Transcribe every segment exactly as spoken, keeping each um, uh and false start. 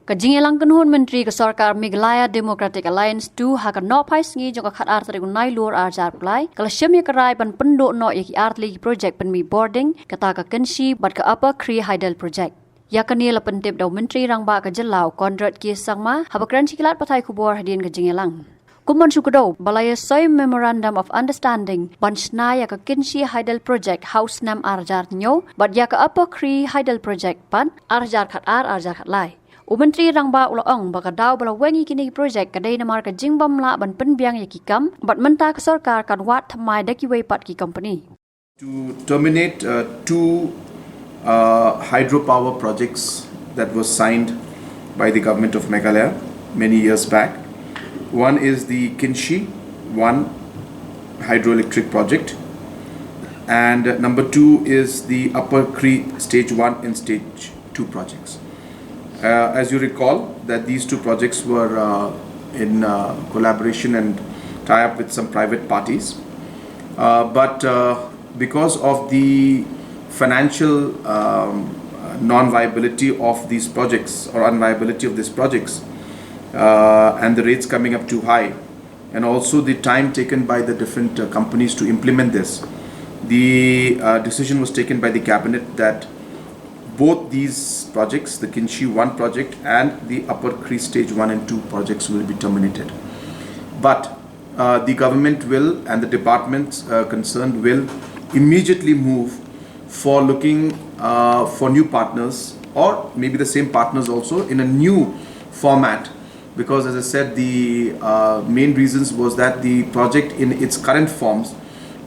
Ka jingïalang kynhun myntri ka sorkar Meghalaya Democratic Alliance two ha ka nohphai sngi jong ka khatar tarik u Nailur arhajar arphew lai ka la shim ïa ka rai ban pynduh noh ïa ki artylli ki project pynmih bording, kata ka Kynshi bad ka Upper Khri Hydel Project. Ïa kane la pyntip da u Myntri Rangbah ka jylla u Conrad K Sangma haba kren sha ki lad pathai khubor hadien ka jingïalang. Kum ban shu kdew ba la ïasoi Memorandum of Understanding ban shna ïa ka Kynshi Hydel Project ha u snem arhajar hynñiew bad ïa ka Upper Khri Hydel Project pat arhajar khatar arhajar khatlai. U Myntri Rangbah u la ong ba ka daw ba la weng ïa kine ki project ka dei namar ka jingbym lah ban pynbiang ïa ki kam bad mynta ka sorkar kan wad thymmai da kiwei pat ki company. To terminate uh, two uh, hydropower projects that was signed by the government of Meghalaya many years back. One is the Kynshi one hydroelectric project, and uh, number two is the Upper Khri Stage one and Stage two projects. Uh, as you recall, that these two projects were uh, in uh, collaboration and tie up with some private parties. Uh, but uh, because of the financial um, non-viability of these projects or unviability of these projects uh, and the rates coming up too high, and also the time taken by the different uh, companies to implement this, the uh, decision was taken by the cabinet that both these projects, the Kynshi one project and the Upper Khri Stage one and two projects, will be terminated. But uh, the government will and the departments uh, concerned will immediately move for looking uh, for new partners, or maybe the same partners also in a new format, because, as I said, the uh, main reasons was that the project in its current forms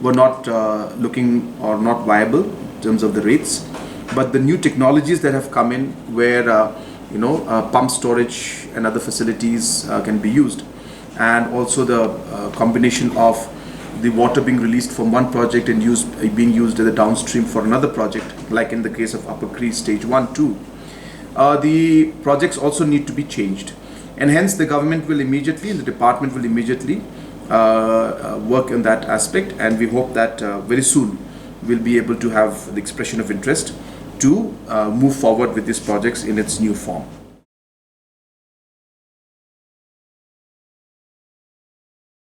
were not uh, looking or not viable in terms of the rates. But the new technologies that have come in, where uh, you know uh, pump storage and other facilities uh, can be used, and also the uh, combination of the water being released from one project and used uh, being used as a downstream for another project, like in the case of Upper Khri Stage one, two, uh, the projects also need to be changed. And hence, the government will immediately, the department will immediately uh, uh, work in that aspect, and we hope that uh, very soon we'll be able to have the expression of interest to uh, move forward with these projects in its new form.